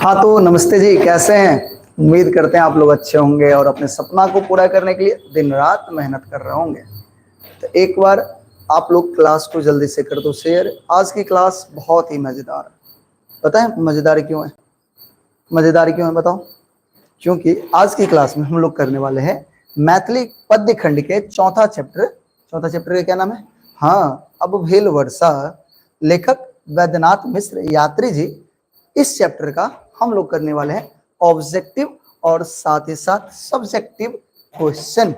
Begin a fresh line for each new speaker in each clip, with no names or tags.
हाँ तो नमस्ते जी, कैसे हैं? उम्मीद करते हैं आप लोग अच्छे होंगे और अपने सपना को पूरा करने के लिए दिन रात मेहनत कर रहे होंगे। तो एक बार आप लोग क्लास को जल्दी से कर दो शेयर। आज की क्लास बहुत ही मज़ेदार है। पता है मज़ेदार क्यों है? मज़ेदार क्यों है बताओ? क्योंकि आज की क्लास में हम लोग करने वाले हैं मैथिली पद्य खंड के चौथा चैप्टर। चौथा चैप्टर का क्या नाम है? हाँ, अब भेल वर्षा, लेखक वैद्यनाथ मिश्र यात्री जी। इस चैप्टर का हम लोग करने वाले हैं ऑब्जेक्टिव और साथ ही साथ सब्जेक्टिव क्वेश्चन।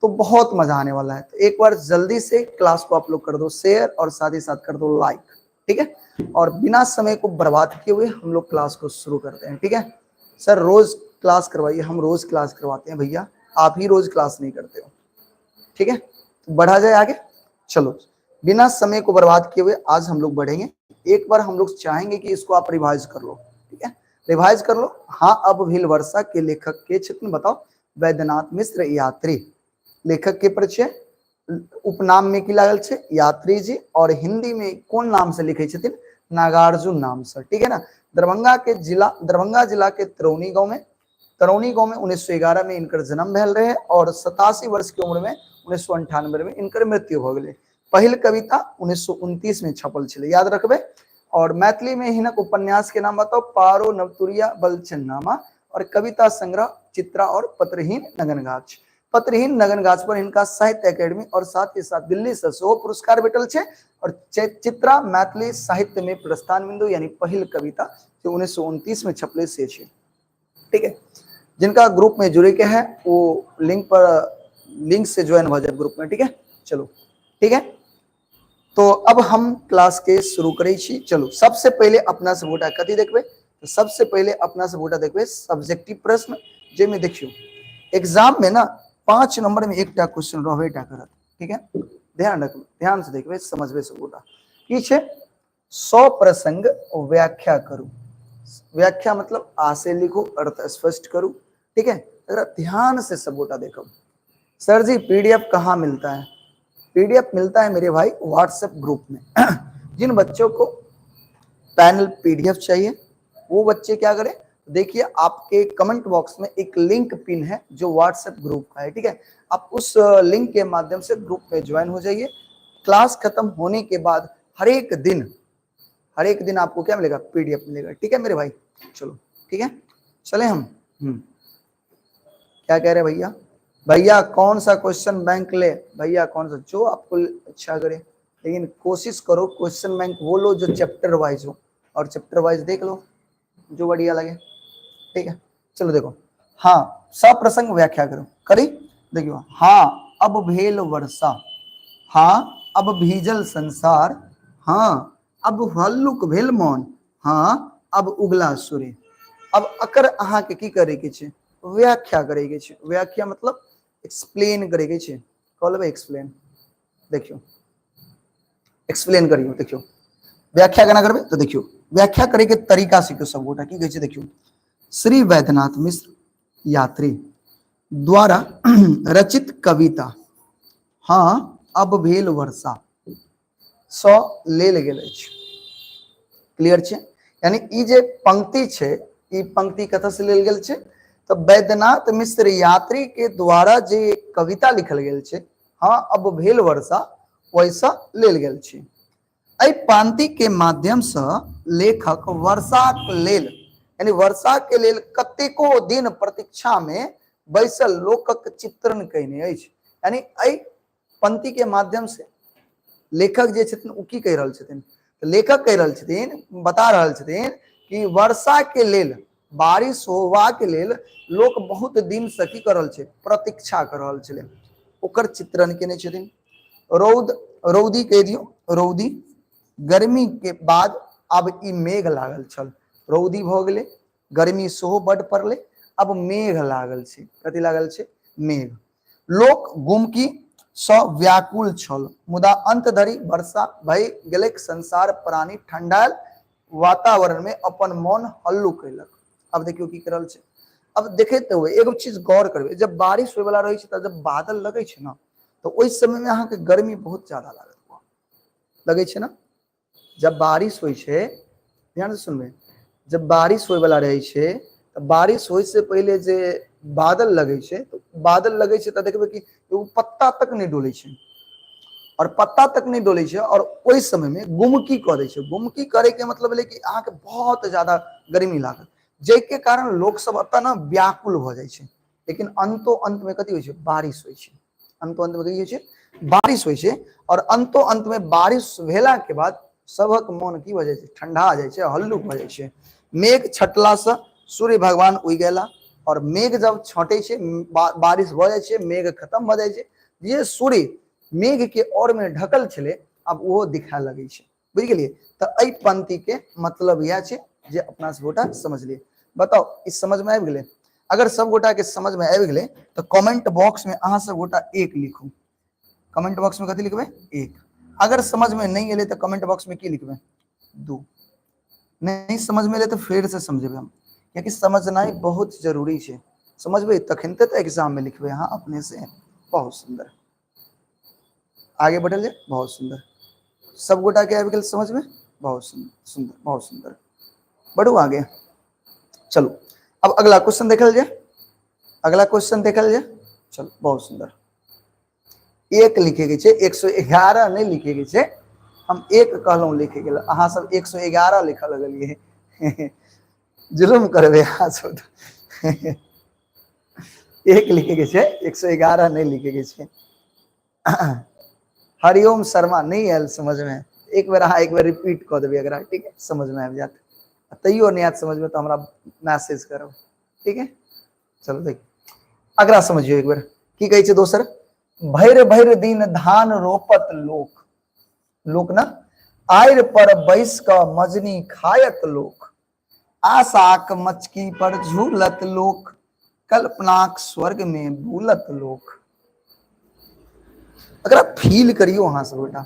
तो बहुत मजा आने वाला है। तो एक बार जल्दी से क्लास को आप लोग कर दो शेयर और साथ ही साथ कर दो लाइक, ठीक है? और बिना समय को बर्बाद किए हुए हम लोग क्लास को शुरू करते हैं, ठीक है? सर रोज क्लास करवाइए, हम रोज क्लास करवाते हैं भैया, आप ही रोज क्लास नहीं करते हो, ठीक है? तो बढ़ा जाए आगे। चलो बिना समय को बर्बाद किए हुए आज हम लोग बढ़ेंगे। एक बार हम लोग चाहेंगे कि इसको आप रिवाइज कर लो, ठीक है? रिवाइज कर लो। हाँ, अब भेल वर्षा के लेखक के क्षेत्र बताओ, वैद्यनाथ मिश्र यात्री। लेखक के परिचय, उपनाम में की लागल छे यात्री जी, और हिंदी में कौन नाम से लिखे छथिन? नागार्जुन नाम से, ठीक है ना? दरभंगा के जिला, दरभंगा जिला के तरौनी गांव में, तरौनी गांव में 1911 में इनकर जन्म भेल रहे और 87 वर्ष की उम्र में 1998 में इनकर मृत्यु हो गए। पहिल कविता 1929 में छपल छलै, याद रखबे। और मैथिली में हिनक उपन्यास के नाम बताओ, पारो नवतुरिया बलचन्नामा, और कविता संग्रह चित्रा और पत्रहीन नगन गाछ। पत्रहीन नगन गाछ पर हिनका साहित्य अकेडमी और साथ ही साथ दिल्ली से सेहो पुरस्कार भेटल छै। और चित्रा मैथिली साहित्य में प्रस्थान बिंदु यानी पहिल कविता जो 1929 में छपले से छै, ठीक है? जिनका ग्रुप में जुड़े के है वो लिंक पर, लिंक से ज्वाइन हो जाए ग्रुप में, ठीक है? चलो ठीक है, तो अब हम क्लास के शुरू करै छी। चलो सबसे पहले अपना सब गोटा कथी देखबै? तो सबसे पहले अपना सब गोटा देखबै सब्जेक्टिव प्रश्न, जाहिमे देखियौ एग्जाम में ना 5 नंबर में एकटा क्वेश्चन रहबे टा करत, ठीक है? ध्यान रखबै, ध्यान से देखबै, समझबै सब गोटा। की छै? 100 प्रसंग व्याख्या करू। व्याख्या मतलब आशय लिखू, अर्थ स्पष्ट करू, ठीक है? अगर ध्यान से सब गोटा देखो। सर जी पीडीएफ कहाँ मिलता है? पीडीएफ मिलता है मेरे भाई व्हाट्सएप ग्रुप में। जिन बच्चों को पैनल पीडीएफ चाहिए वो बच्चे क्या करें, देखिए आपके कमेंट बॉक्स में एक लिंक पिन है जो व्हाट्सएप ग्रुप का है, ठीक है? आप उस लिंक के माध्यम से ग्रुप में ज्वाइन हो जाइए। क्लास खत्म होने के बाद हर एक दिन आपको क्या मिलेगा? पीडीएफ मिलेगा, ठीक है मेरे भाई? चलो ठीक है, चले हम। क्या कह रहे भैया? भैया कौन सा क्वेश्चन बैंक ले? भैया कौन सा जो आपको अच्छा करे, लेकिन कोशिश करो क्वेश्चन बैंक वो लो जो चैप्टर वाइज हो, और चैप्टर वाइज देख लो जो बढ़िया लगे, ठीक है? चलो देखो, हाँ सप्रसंग व्याख्या करो, करी देखियो। हाँ अब भेल वर्षा, हाँ अब भीजल संसार, हाँ अब हल्लुक भेल मन, हाँ अब उगला सूर्य। अब अकर अहाँ के की करे के छे? व्याख्या करे के छे। व्याख्या मतलब एक्सप्लेन करे के छे। कह लेबै एक्सप्लेन। देखियो एक्सप्लेन करियो, देखियो व्याख्या केना करबै? तो देखियो व्याख्या करे के तरीका सीखियो सब गोटा। की कहै छै देखियो, श्री वैद्यनाथ मिश्र यात्री द्वारा रचित कविता हाँ अब भेल वर्षा सँ लेल गेल अछि। क्लियर छै? यानी ई जे पंक्ति छै, ई पंक्ति कतऽ से लेल गेल छै? तऽ वैद्यनाथ मिश्र यात्री के द्वारा जे कविता लिखल गेल छै हाँ अब भेल वर्षा, ओहिसँ लेल गेल छै। एहि पांति के माध्यम से लेखक वर्षाक लेल यानी वर्षा के लेल कतेको दिन प्रतीक्षा में बैसल लोकक चित्रण कयने अछि। यानी एहि पंक्ति के माध्यम से लेखक जे छथिन ओ की कहि रहल छथिन? लेखक कहि रहल छथिन, बता रहल छथिन कि वर्षा के लेल, बारिश होवा के लेल लोक बहुत दिन से की कर रहल छै? प्रतीक्षा कर रहल छलै, ओकर चित्रण केने छथिन। रौद, रौदी कहि दियौ, रौदी गर्मी के बाद अब ई मेघ लागल छल। रौदी भऽ गेलै, गर्मी सेहो बड पड़लै, अब मेघ लागल छै। कथी लागल छै? मेघ। लोक गुमकी सँ व्याकुल छल, मुदा अंत धरि वर्षा भए गेलैक। संसार प्राणी ठंडायल वातावरण में अपन मन हल्लुक कयलक। अब देखियौ की करल छै। अब देखैत हुए एगो चीज गौर करबै, जब बारिश होय वाला रहै छै तऽ जब बादल लगै छै ने, तऽ ओहि समय में अहाँके गर्मी बहुत ज्यादा लागत लगै छै ने। जब बारिश होइ छै, ध्यान से सुनबै, जब बारिश होय वाला रहै छै तऽ बारिश होय से पहिले जे बादल लगै छै, तऽ बादल लगै छै तऽ देखबै कि एगो पत्ता तक नहि डोलै छै, और पत्ता तक नहि डोलै छै, और ओहि समय में गुमकी कऽ दै छै। गुमकी करे के मतलब भेलै कि अहाँके बहुत ज्यादा गर्मी लागत, जाहिके कारण लोक सब एतऽ ने व्याकुल भऽ जाइ छै। लेकिन अंतो अंत में कथी होइ छै? बारिश होइ छै। अंतो अंत में कथी होइ छै? बारिश होइ छै। और अंतो अंत में बारिश भेला के बाद सबक मन की भऽ जाइ छै? ठंडा जाइ छै, हल्लुक भऽ जाइ छै। मेघ छटला से सूर्य भगवान उगि गेला, और मेघ जब छटै छै, बारिश भऽ जाइ छै, मेघ खत्म भऽ जाइ छै, जे सूर्य मेघ के और में ढकल छलै आब ओहो दिखाए लगै छै। बुझि गेलियै? तऽ एहि पंक्ति के मतलब इएह छै जे अपना सब गोटा समझलियै। बताउ, ई समझ में आबि गेलै? अगर सब गोटा के समझ में आबि गेलै तऽ कमेंट बॉक्स में अहाँ सब गोटा एक लिखू। कमेंट बॉक्स में कथी लिखबै? एक। अगर समझ में नहीं एलै तऽ कमेंट बॉक्स में की लिखबै? दू। नहीं समझ में एलै तऽ फेर से समझेबै हम, कियाकि समझनाइ बहुत जरूरी छै। समझबै तखन तऽ एग्जाम में लिखबै अहाँ अपने से। बहुत सुंदर, आगे बढ़ल जाय। बहुत सुंदर, सब गोटा के आबि गेल समझ में? बहुत सुंदर, बहुत सुंदर। बढ़ू आगे, चलू अब अगला क्वेश्चन देखल जाय। अगला क्वेश्चन देखल जाय। चलू, बहुत सुंदर। एक लिखे के छै, 111 नहीं लिखे के छै। हम एक कहलहुँ लिखे के, अहाँ सब 111 लिखऽ लगलियै, जुलुम करबै अहाँ सब। एक लिखे के छै, 111 नहीं लिखे के छै। हरिओम शर्मा नहीं आयल समझ में? एक बेर अहाँ एक बेर रिपीट कऽ देबै एकरा, ठीक है? समझ में आबि जायत। तैयो नहीं आयत समझ में तऽ हमरा मैसेज करब, ठीक है? चलो देख, अगला समझियो एक बेर की कहै छै दोसर। भरि भरि दिन धान रोपत लोक, लोक ना आयर पर बैस कऽ मजनी खायत लोक, आशाक मचकी पर झूलत लोक, कल्पनाक स्वर्ग में बूलत लोक। एकरा फील करियो अहाँ सब गोटा।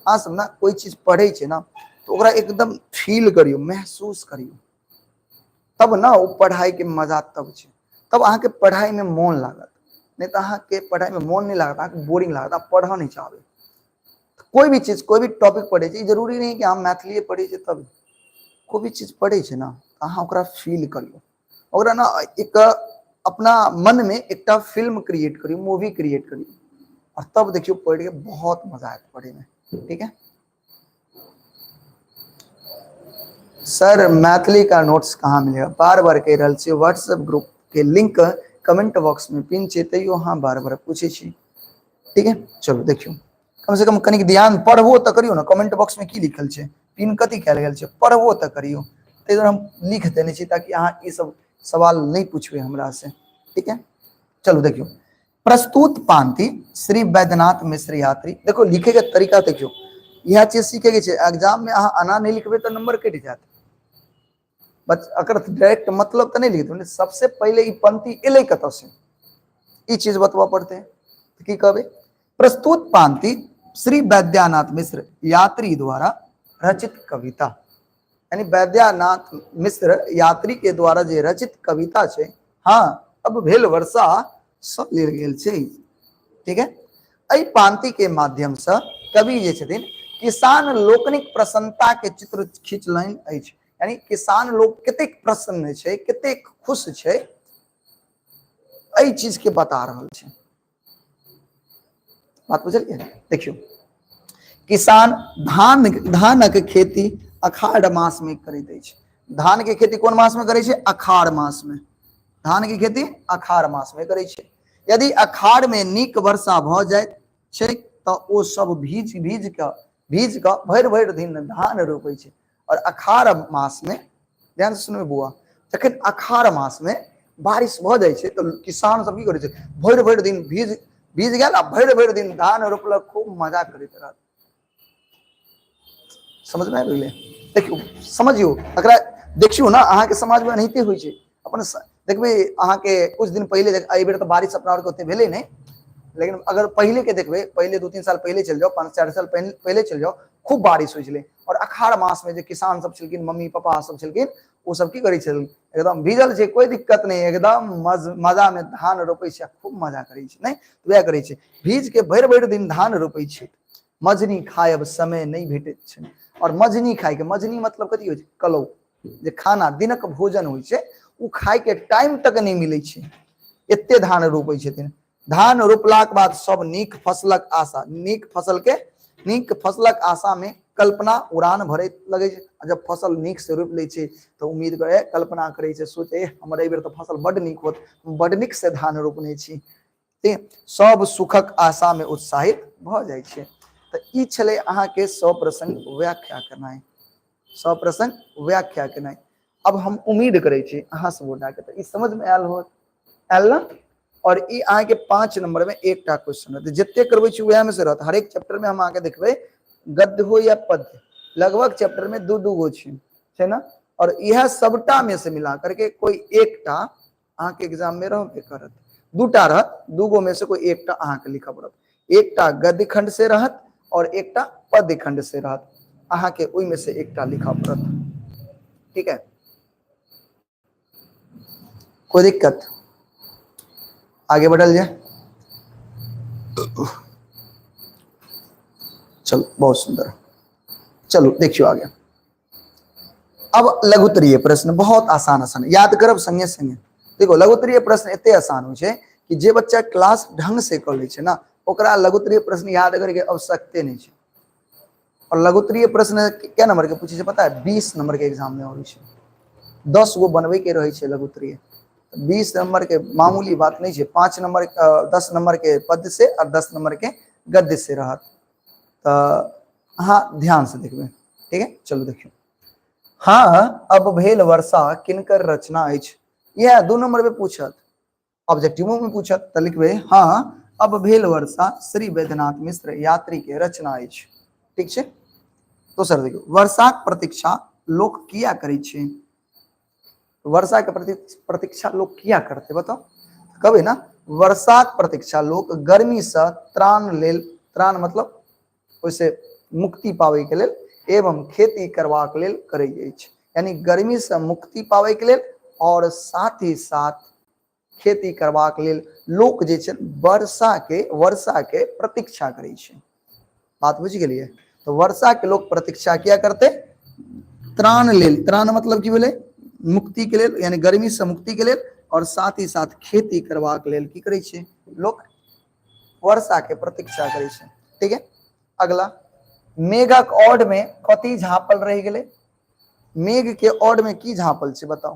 अहाँ सब ना कोई चीज पढ़ै छै ना तो ओकरा एकदम फील करियो, महसूस करियो, तब ना ओ पढ़ाई के मजा तब छै, तब अहाँके पढ़ाई में मोन लागत। नहीं तो अहाँके पढ़ाई में मोन नहीं लागत, अहाँके बोरिंग लागत, अहाँ पढ़ऽ नहीं चाहबै। कोई भी चीज, कोई भी टॉपिक पढ़ै छै, ई जरूरी नहीं कि अहाँ मैथिलीए पढ़ै छै तब, कोई भी चीज पढ़ै छै ना अहाँ ओकरा फील करियौ, ओकरा ना एक अपना मन में एकटा फिल्म क्रिएट करियौ, मूवी क्रिएट करियौ, और तब देखियौ पढ़ के बहुत मजा आयत पढ़े में, ठीक है? सर मैथिली का नोट्स कहाँ मिलेगा? बार बार कहि रहल छी, व्हाट्सएप ग्रुप के लिंक कमेंट बॉक्स में पिन छै, तैयो अहाँ बार बार पूछै छी, ठीक है? चलो देखियौ, कम से कम कनिक ध्यान पढ़बो तऽ करियौ ने। कमेंट बॉक्स में की लिखल छै, पिन कथी कयल गेल छै, पढ़बो तऽ करियौ। ताहि दुआरे हम लिख देने छी ताकि अहाँ ई सब सवाल नहीं पूछबै हमरा से, ठीक है? चलो देखियौ, प्रस्तुत पांति श्री वैद्यनाथ मिश्र यात्री। देखो लिखे के तरीका देखियौ, इएह चीज सीखे के छै। एग्जाम में अहाँ एना नहीं लिखबै तऽ नंबर कटि जायत। बस अकर डायरेक्ट मतलब तऽ नहीं लिखते, सबसे पहिले ई पंक्ति एलै कतऽ से, ई चीज बतबऽ पड़तै। तऽ की कहबै? प्रस्तुत पांति श्री वैद्यनाथ मिश्र यात्री द्वारा रचित कविता, यानी वैद्यनाथ मिश्र यात्री के द्वारा जे रचित कविता छै, हाँ अब भेल वर्षा सब लेल गेल छै, ठीक है? एहि पांति के माध्यम से कवि जे छथिन किसान लोकनिक प्रसन्नता के चित्र खींचलनि अछि, यानी किसान लोग कतेक प्रसन्न छै, कतेक खुश छै, एहि चीज के बता रहल छै। बात बुझलियै? देखियौ, किसान धानक खेती अखाढ़ मास में करैत अछि। धान के खेती कोन मास में करै छै? अखाढ़ मास में। धान के खेती अखाढ़ मास में करै छै। यदि अखाढ़ में नीक वर्षा भऽ जाइत छै तऽ ओ सब भीज भीज कऽ भरि भरि दिन धान रोपै छै। और अखाढ़ मास में, ध्यान से सुनबै बौआ, जखन अखाढ़ मास में बारिश भऽ जाइ छै तऽ किसान सब की करै छै, भरि भरि दिन भीज भीज गेल आ भरि भरि दिन धान रोपलक, खूब मजा करैत रहल। समझ में आबि गेलै? देखियौ, समझियौ एकरा, देखियौ ने अहाँके समाज में एनाहिते होइ छै। अपन देखबै अहाँके कुछ दिन पहिले, एहि बेर तऽ बारिश अपना आरके ओते भेलै नहि, लेकिन अगर पहिले के देखबै, पहिले 2-3 साल पहिले चलि जाउ, 5-4 साल पहिले चलि जाउ, खूब बारिश होइ छलै। और अखाढ़ मास में जे किसान सब छलखिन, मम्मी पापा सब छलखिन, ओ सब की करै छल, एकदम भीजल छै, कोई दिक्कत नहीं, एकदम मजा में धान रोपै छै, खूब मजा करै छै। नहीं वएह करै छै, भीज के भरि भरि दिन धान रोपै छै। मजनी खायब समय नहीं भेटैत छै। और मजनी खायके, मजनी मतलब कथी होइ छै? कलौ। जे खाना दिनक भोजन होइ छै ओ खायके टाइम तक नहि मिलै छै, एते धान रोपै छथिन। धान रोपलाक बाद सब नीक फसलक आशा, नीक फसल के, नीक फसलक आशा में कल्पना उड़ान भरैत लगै छै। आ जब फसल नीक से रोपि लै छै तऽ उम्मीद करे, कल्पना करै छै, सोचे हमर एहि बेर तऽ फसल बड नीक होत, हम बड नीक से धान रोपने छी। ठीक, सब सुखक आशा में उत्साहित भऽ जाइ छै। तऽ ई छलै अहाँके सप्रसंग व्याख्या केनाइ, सप्रसंग व्याख्या केनाइ। अब हम उम्मीद करै छी अहाँ सब गोटाके तऽ ई समझमे आयल होत, आयल ने? और ई अहाँके 5 नंबर में एकटा क्वेश्चन रहत, जते करबै छी वएह में से रहत। हरेक चैप्टर में हम अहाँके देखबै, गद्य हो या पद्य, लगभग चैप्टर में दू दू गो छै, छै ना? और इएह सबटा में से मिला करके कोई एकटा अहाँके एग्जाम में रहबे करत, दूटा रहत, दू गो में से कोई एकटा अहाँके लिखऽ पड़त। एकटा गद्य खंड से रहत और एकटा पद्य खंड से रहत, अहाँके ओहि में से एकटा लिखऽ पड़त। ठीक है, कोई दिक्कत? आगे बढ़ल जाए। चलो बहुत सुंदर, चलो देखियो आगे। अब लघुत्तरीय प्रश्न बहुत आसान आसान याद करब संगे संगे। देखो लघुत्तरीय प्रश्न एते आसान होइ छै कि जे बच्चा क्लास ढंग से कऽ लै छै ना, ओकरा लघुत्तरीय प्रश्न याद करके आवश्यकते नहीं छै। और लघुत्तरीय प्रश्न क्या नंबर के पूछे छै पता है? 20 नंबर के एग्जाम में आबै छै। 10 गो बनबै के रहै छै लघुत्तरीय, 20 नंबर के मामूली बात नहीं छै। 5 नंबर, 10 नंबर के पद्य से और 10 नंबर के गद्य से रहत। तो अहाँ ध्यान से देखबै, ठीक है? चलू देखियौ। हाँ, अब भेल वर्षा किनकर रचना अछि? इएह 2 नंबर में पूछत, ऑब्जेक्टिवो में पूछत, तऽ लिखबै हाँ अब भेल वर्षा श्री वैद्यनाथ मिश्र यात्री के रचना अछि। ठीक छै। दोसर देखियौ, वर्षाक प्रतीक्षा लोक किया करै छै? वर्षा के प्रतीक्षा लोक किया करतै बताउ? कहबै ना, वर्षाक प्रतीक्षा लोक गर्मी से त्राण लेल, त्राण मतलब ओहिसे मुक्ति पाबै के लेल एवं खेती करबाक लेल करै अछि। यानी गर्मी से मुक्ति पाबै के लेल और साथ ही साथ खेती करबाक लेल लोक जे छै वर्षा के प्रतीक्षा करै छै। बात बुझि गेलियै? तऽ वर्षा के लोक प्रतीक्षा किया करतै? त्राण लेल। त्राण मतलब की भेलै? मुक्ति के लेल, यानी गर्मी से मुक्ति के लेल और साथ ही साथ खेती करबाक लेल की करै छै लोक? वर्षा के प्रतीक्षा करै छै। ठीक है। अगला, मेघक ओढ़ में कथी झाँपल रहि गेलै? मेघ के ओढ़ में की झाँपल छै बताउ?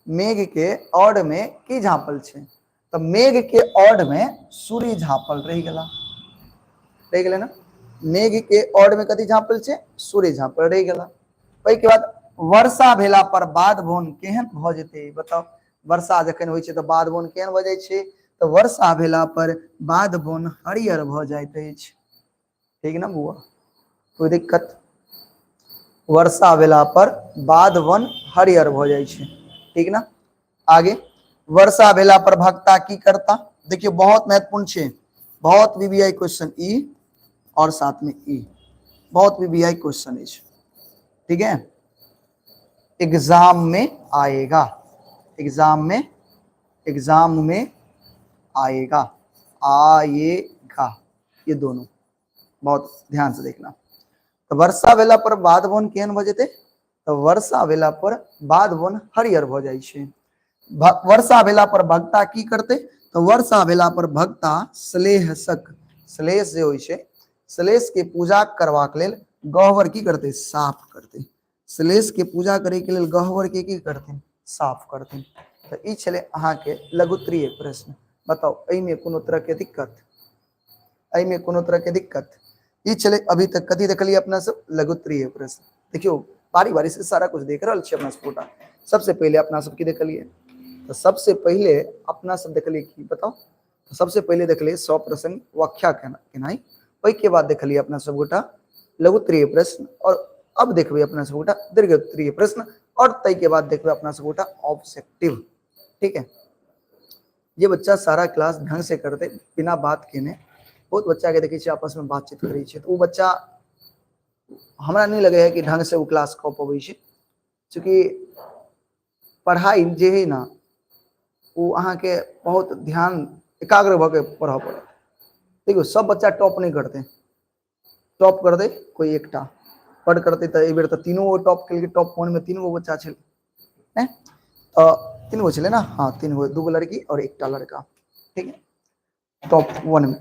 मेघ के ओढ़ में की झाँपल छै? तऽ मेघ के ओढ़ में सूर्य झाँपल रहि गेला, रहि गेलै ना? मेघ के ओढ़ में कथी झाँपल छै? सूर्य झाँपल रहि गेला। ओहिके बाद वर्षा भेला पर बाध बोन केहन भऽ जेतै बताउ? वर्षा जखन होइ छै तऽ बाध बोन केहन भऽ जाइ छै? तऽ वर्षा भेला पर बाध बोन हरियर भऽ जाइत अछि। ठीक ना बुआ? कोई दिक्कत? वर्षा भेला पर बाध वन हरियर भऽ जाइ छै। ठीक ना? आगे, वर्षा भेला पर भक्ता की करता? देखियौ बहुत महत्वपूर्ण छै, बहुत वीवीआई क्वेश्चन ई और साथ में ई, बहुत वीवीआई क्वेश्चन अछि। ठीक है, एग्जाम में आएगा, एग्जाम में आएगा, आएगा, ये दोनों बहुत ध्यान से देखना। तो वर्षा भेला पर बाध वन केहन भऽ जेतै? तऽ वर्षा भेला पर बाध वन हरियर भऽ जाइ छै। वर्षा भेला पर भक्ता की करतै? तऽ वर्षा भेला पर भक्ता श्लेषक, श्लेष जे होइ छै, श्लेष के पूजा करबाक लेल गह्वर की करतै? साफ करतै। श्लेष के पूजा करे के लेल गह्वर के की करथिन? साफ करथिन। तऽ ई छलै अहाँके लघुत्तरीय प्रश्न। बताउ एहिमे कोनो तरह के दिक्कत? एहिमे कोनो तरह के दिक्कत? ई छलै अभी तक कथी देखलियै अपना सब? लघुत्तरीय प्रश्न। देखियौ बारी बारी से सारा कुछ देख रहल छी अपना सब गोटा। सबसे पहिले अपना सब की देखलियै? तऽ सबसे पहिले अपना सब देखलियै की बताउ? तऽ सबसे पहिले देखलियै 100 प्रसंग व्याख्या केनाइ, ओहिके बाद देखलियै अपना सब गोटा लघुत्तरीय प्रश्न, और अब देखबै अपना सब गोटा दीर्घोत्तरीय प्रश्न, और ताहिके बाद देखबै अपना सब गोटा ऑब्जेक्टिव। ठीक है, जे बच्चा सारा क्लास ढंग से करते बिना बात केने, बहुत बच्चा के देखै छियै आपस में बातचीत करै छै, तऽ ओ बच्चा हमरा नहि लगै है कि ढंग से ओ क्लास कऽ पबै छै। चूँकि पढ़ाई जे है ना ओ अहाँके बहुत ध्यान एकाग्र भऽ के पढ़ऽ पड़त। देखियौ सब बच्चा टॉप नहि करतै, टॉप करतै कोई एकटा, बड करतै तऽ एहि बेर तऽ तीनू गो टॉप केलकै। टॉप वन में तीन गो बच्चा छलै ने, तऽ तीन गो छलै ने। हाँ, तीन गो, दू गो लड़की और एकटा लड़का, ठीक है, टॉप वन में।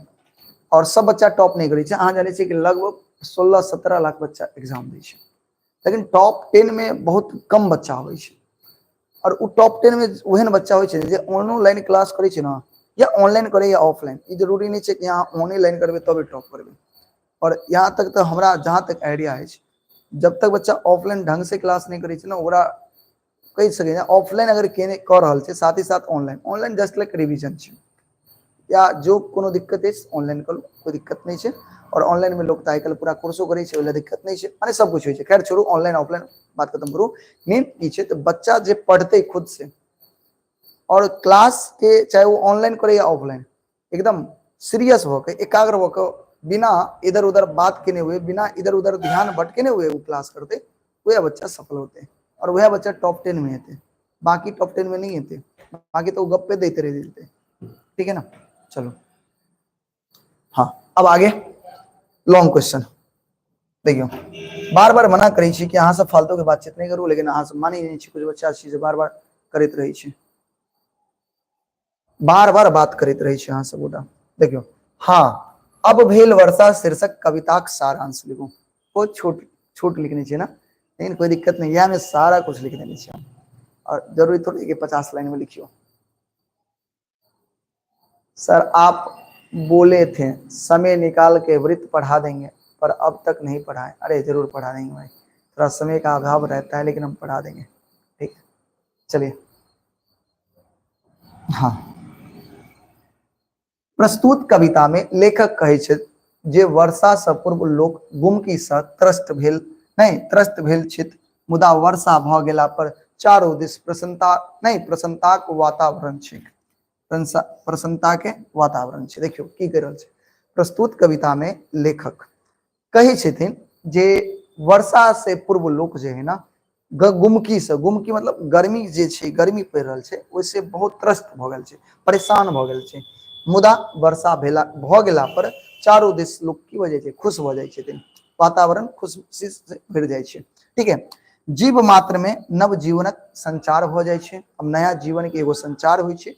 और सब बच्चा टॉप नहि करै छै। अहाँ जानै छियै कि लगभग 16-17 लाख बच्चा एग्जाम दै छै, लेकिन टॉप 10 में बहुत कम बच्चा आबै छै। और ओ टॉप 10 में ओहन बच्चा होइ छै जे ऑनलाइन क्लास करै छै ने, या ऑनलाइन करै या ऑफलाइन। ई जरूरी नहि छै कि अहाँ ऑनलाइन करबै तबे टॉप करबै। और यहाँ तक तऽ हमरा जहाँ तक आइडिया अछि, जब तक बच्चा ऑफलाइन ढंग से क्लास नहि करै छै ने, ओकरा कहि सकै छै ऑफलाइन अगर केने कऽ रहल छै साथ ही साथ online, online just like revision छै, या जो कोनो दिक्कत अछि ऑनलाइन करू, कोइ दिक्कत नहि छै। और ऑनलाइन में लोग तऽ आइ काल्हि पूरा कोर्सो करै छै, ओहि लए दिक्कत नहि छै, माने सब कुछ होइ छै। खैर छोड़ू, ऑनलाइन ऑफलाइन बात खत्म करू। मेन ई छै तऽ बच्चा जे पढ़तै खुद से और क्लास के, चाहे वो ऑनलाइन करे या ऑफलाइन, एकदम सीरियस भऽ के, एकाग्र भऽ के, बिना इधर उधर बात केने हुए, बिना इधर उधर ध्यान भटकेने हुए वो क्लास करते, वह बच्चा सफल होते और वह बच्चा टॉप 10 में हेतै। बाकी टॉप 10 में नहीं हेतै, बाकी तो गप्पे दैते रहि जेतै, ठीक है ना। चलो हाँ, अब आगे लॉन्ग क्वेश्चन देखियौ। बार बार मना करै छी कि अहाँ सब फालतू के बातचीत नहीं करू, लेकिन अहाँ सब मानै नहि छी। कुछ बच्चा छी जे बार बार करैत रहै छै, बार बार बात करैत रहै छै अहाँ सब गोटा। देखियौ, हाँ, अब भेल वर्षा शीर्षक कविताक सारांश लिखू। बहुत छोट छोट लिखने छियै ना, लेकिन कोई दिक्कत नहीं, इएह में सारा कुछ लिख देने छियै हम। और जरूरी थोड़ी कि 50 लाइन में लिखियो। सर आप बोले थे समय निकाल के वृत्त पढ़ा देंगे, पर अब तक नहीं पढ़ाए। अरे जरूर पढ़ा देंगे भाई, थोड़ा समय का अभाव रहता है, लेकिन हम पढ़ा देंगे, ठीक है। चलिए, हाँ, प्रस्तुत कविता में लेखक कहै छै जे वर्षा से पूर्व लोक गुमकी से त्रस्त भेल नहीं, त्रस्त भेल छित, मुदा वर्षा भ गेला पर चारू दिस प्रसन्नता नहीं, प्रसन्नताक वातावरण छै, प्रसन्नता के वातावरण छै। देखियौ की कहि रहल छै। प्रस्तुत कविता में लेखक कहै छथिन जे वर्षा से पूर्व लोक जे है ना, गुमकी से, गुमकी मतलब गर्मी जे छै, गर्मी पड़ि रहल छै, ओहिसे बहुत त्रस्त भऽ गेल छै, परेशान भऽ गेल छै, मुदा वर्षा भेला भऽ गेला पर चारू दिस लोक की भऽ जाइ छै, खुश भऽ जाइ छथिन, वातावरण खुशी से भरि जाइ छै, ठीक है। जीव मात्र में नव जीवनक संचार भऽ जाइ छै। अब नया जीवन के एगो संचार होइ छै,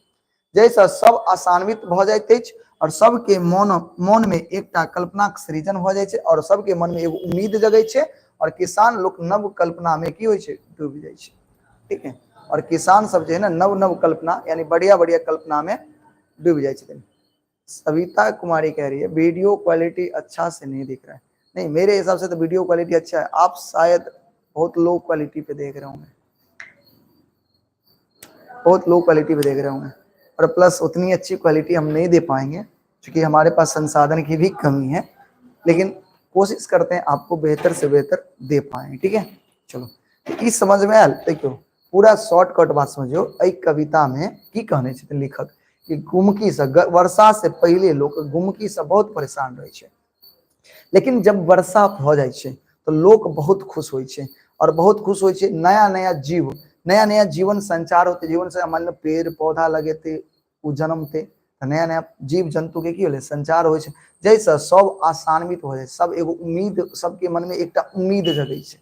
जाहिसँ सब आसान्वित भऽ जाइत अछि और सबके मन मन में एकटा कल्पनाक सृजन भऽ जाइ छै और सबके मन में एगो उम्मीद जगै छै और किसान लोक नव कल्पना में की होइ छै, डूबि जाइ छै, ठीक है। और किसान सब जे है ना, नव नव कल्पना यानी बढ़िया बढ़िया कल्पना में डूबि जाइ छथिन। सविता कुमारी कह रही है वीडियो क्वालिटी अच्छा से नहीं दिख रहा है। नहीं, मेरे हिसाब से तो वीडियो क्वालिटी अच्छा है, आप शायद बहुत लो क्वालिटी पे देख रहे होंगे, बहुत लो क्वालिटी पे देख रहे होंगे, और प्लस उतनी अच्छी क्वालिटी हम नहीं दे पाएंगे क्योंकि हमारे पास संसाधन की भी कमी है, लेकिन कोशिश करते हैं आपको बेहतर से बेहतर दे पाए, ठीक है। चलो तो ई समझ में आयल। देखियो पूरा शॉर्टकट बात समझियो। एहि कविता में की कहने छथिन लेखक कि गुमकी से वर्षा से पहले लोक गुमकी से बहुत परेशान रहे छै, लेकिन जब वर्षा भ जाइ छै तो लोक बहुत खुश होइ छै और बहुत खुश होइ छै, नया नया जीव, नया नया जीवन संचार होते, जीवन से मान लो पेड़ पौधा लगेते, ओ जन्मते, तऽ नया नया जीव जंतु के की होलै, संचार होइ छै, जाहिसँ सब आसान्वित हो जाइ, सब एगो उम्मीद, सबके मन में एकटा उम्मीद जगै छै,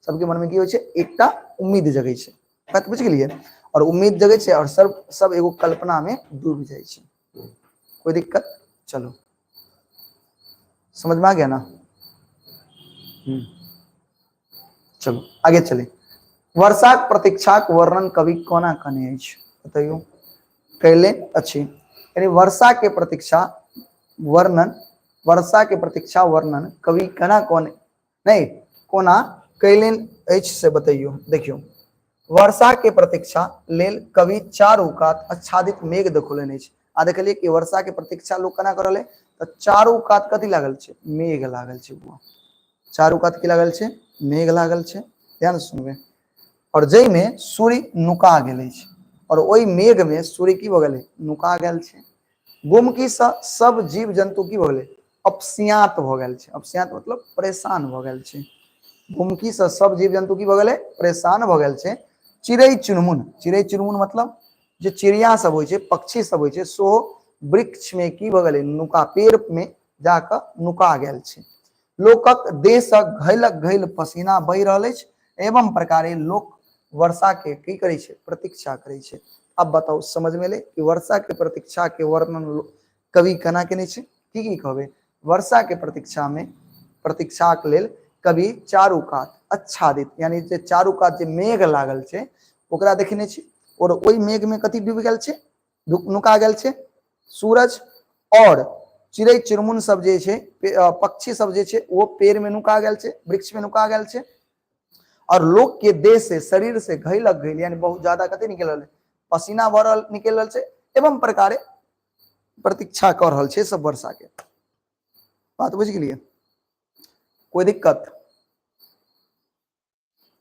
सबके मन में की होइ छै, एकटा उम्मीद जगै छै, बात बुझि गेलियै। और उम्मीद जगै छै और सब सब एगो कल्पना में डूबि जाइ छै। कोई दिक्कत? चलो समझ में आ गया ना। चलो आगे चले। वर्षाक प्रतीक्षाक वर्णन कवि कोना कने अछि बतैयौ। कैले अछि, यानी वर्षा के प्रतीक्षा वर्णन, वर्षा के प्रतीक्षा वर्णन कवि केना कोन नहीं कोना कैलेन अछि से बतैयौ। देखियौ वर्षा के प्रतीक्षा लेल कवि चारू कात आच्छादित मेघ देखौलनि अछि। आ देखलियै कि वर्षा के प्रतीक्षा लोक केना कर रहलै, तऽ चारू कात कथी लागल छै, मेघ लागल छै। बुआ चारू कात की लागल छै, मेघ लागल छै। ध्यान से सुनबै। और जाहिमे सूर्य नुका गेल अछि और ओहि मेघ में सूर्य की भऽ गेलै, नुका गेल छै। गुमकी सँ सब जीव जंतु की भऽ गेलै, अपसियात भऽ गेल छै। अपसियात मतलब परेशान भऽ गेल छै। गुमकी सँ सब जीव जंतु की भऽ गेलै, परेशान भऽ गेल छै। चिड़ै चुनमुन, चिड़ै चुनमुन मतलब जे चिड़िया सब होइ छै, पक्षी सब होइ छै, सेहो वृक्ष में की भऽ गेलै, नुका, पेड़ में जाकऽ नुका गेल छै। लोकक देह से घैलक घैल पसीना बहि रहल अछि। एवं प्रकारे लोक वर्षा के की करै छै? प्रतीक्षा करै छै। अब बताउ, समझ में एलै कि वर्षा के प्रतीक्षा के वर्णन कवि केना केने छै? की की कहबै? वर्षा के प्रतीक्षा में, प्रतीक्षा के लेल कवि चारू कात आच्छादित, यानी जे चारू कात जे मेघ लागल छै ओकरा देखने छै, और ओहि मेघ में कथी डूबि गेल छै? नुका गेल छै सूरज, और चिड़ै चुनमुन सब जे छै, पक्षी सब जे छै वो पेड़ में नुका गेल छै, वृक्ष में नुका गेल छै, और लोक के देह से, शरीर से घैलक घैल, यानी बहुत ज्यादा कथी निकल रहल, पसीना भऽ रहल, निकल रहल छै। एवं प्रकारे प्रतीक्षा कऽ रहल छै सब वर्षा के। बात बुझि गेलियै? कोई दिक्कत?